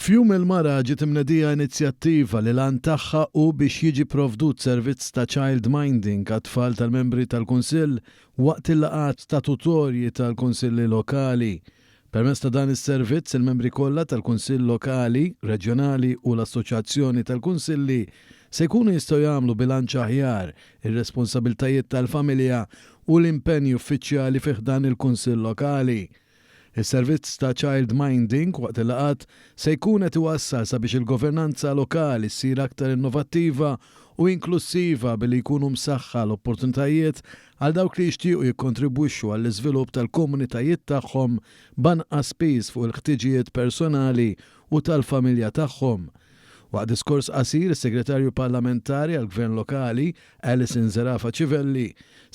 F'Jum il-Mara ġiet imnedija inizjattiva li l-għan tagħha hu biex jiġi provdut servizz ta' child minding għat-tfal tal-membri tal-Kunsill waqt il-laqgħat statutorji tal-Kunsilli Lokali. Permezz ta' dan is-servizz, il-membri kollha tal-Kunsill Lokali, Reġjonali u l-Assoċjazzjoni tal-Kunsilli se jkunu jistgħu jagħmlu bilanċ aħjar ir-responsabiltajiet tal-familja u l-impenji uffiċjali fi ħdan il-Kunsill Lokali. Is-servizz ta' child minding waqt il-laqgħat se jkun qed iwassal sabiex il-governanza lokali ssir aktar innovattiva u inklussiva billi jkunu msaħħa l-opportunitajiet għal dawk li jixtiequ jikkontribwixxu għall-iżvilupp tal-komunitajiet tagħhom b'anqas piż fuq il-ħtiġijiet personali u tal-familja tagħhom. Waqt diskors qasir, is-Segretarju Parlamentari għall-Gvern Lokali, Alison Zerafa Civelli,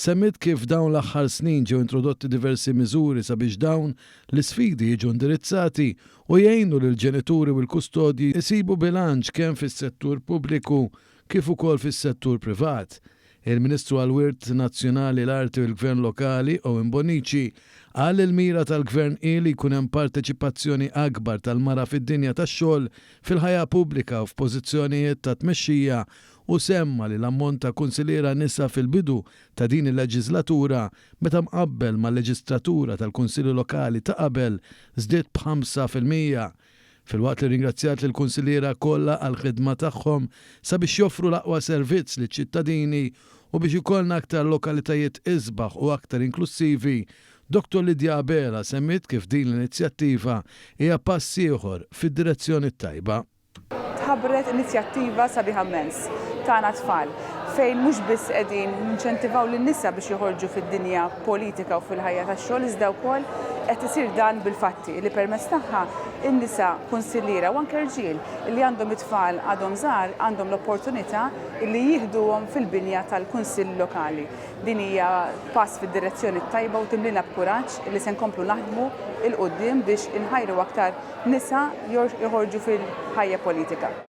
semmiet kif f'dawn l-aħħar snin ġew introdotti diversi miżuri sabiex dawn l-isfidi jiġu indirizzati u jgħinu lill-ġenituri u l-kustodji jsibu bilanċ kemm fis-settur pubbliku kif ukoll fis-settur privat. Il-Ministru għall-Wirt Nazzjonali, l-Arti u l-Gvern Lokali, Owen Bonnici, qal li l-mira tal-Gvern hi li jkun hemm parteċipazzjoni akbar tal-mara fid-dinja tax-xogħol, fil-ħajja pubblika u f'pożizzjonijiet ta' tmexxija u semma li l-ammont ta' kunsilliera nisa fil-bidu ta' din il-leġiżlatura meta mqabbel mal-leġistratura tal-Kunsilli Lokali ta' qabel żdied b'5%. Filwaqt li rringrazzjat lill-kunsilliera kollha għall-ħidma tagħhom sabiex joffru l-aqwa servizz liċ-ċittadini u biex ikollna aktar lokalitajiet isbaħ u aktar inklussivi, Dottor Lydia Abela semmiet kif din l-inizjattiva hija pass ieħor fid-direzzjoni t-tajba. Tħabbret inizjattiva sabiħa mmens, Tagħna Tfal, fejn mhux biss qegħdin ninċentivaw lin-nisa biex joħorġu fid-dinja politika u fil-ħajja tax-xogħol iżda wkoll qed isir dan bil-fatti li permezz tagħha n-nisa kunsilliera u anke rġiel li għandhom it-tfal għadhom żgħar għandhom l-opportunità li jieħduhom fil-binja tal-Kunsill Lokali. Din hija pass fid-direzzjoni t-tajba u timlina b'kuraġġ li se nkomplu naħdmu 'l quddiem biex inħajru aktar nisa joħorġu fil-ħajja politika.